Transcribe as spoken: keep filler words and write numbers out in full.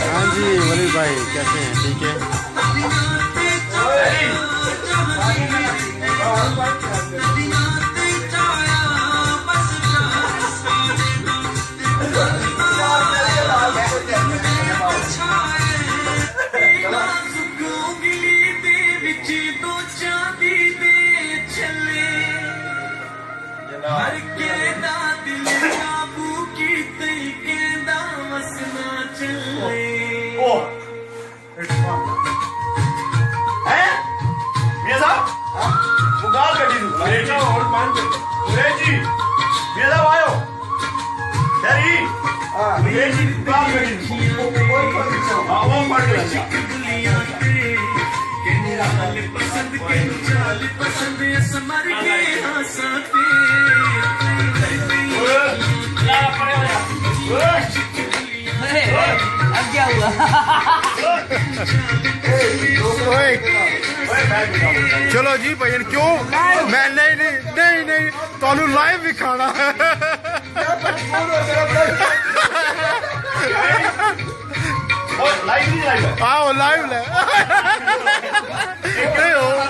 ہاں جی، ولی بھائی، کیسے ہیں؟ ٹھیک ہے؟ ہر کیندا دل قابو کیتے، کیندا وسنا چلے۔ اوہ۔ ہیں؟ میاں صاحب؟ ہاں؟ وہ گال کٹی دوں۔ انگریزی۔ اور پانچ۔ انگریزی۔ میاں صاحب آیو۔ یار، ہی۔ ہاں۔ انگریزی گال کٹی دوں۔ ہاں، وہ پڑھ کے لگا۔ اے، اے، اب کیا ہوا؟ اوئے، چلو جی بھائی، کیوں؟ میں نہیں، نہیں، نہیں، نہیں، تانوں لائیو وکھانا۔ آؤ، لائیو لے۔ نہیں ہو۔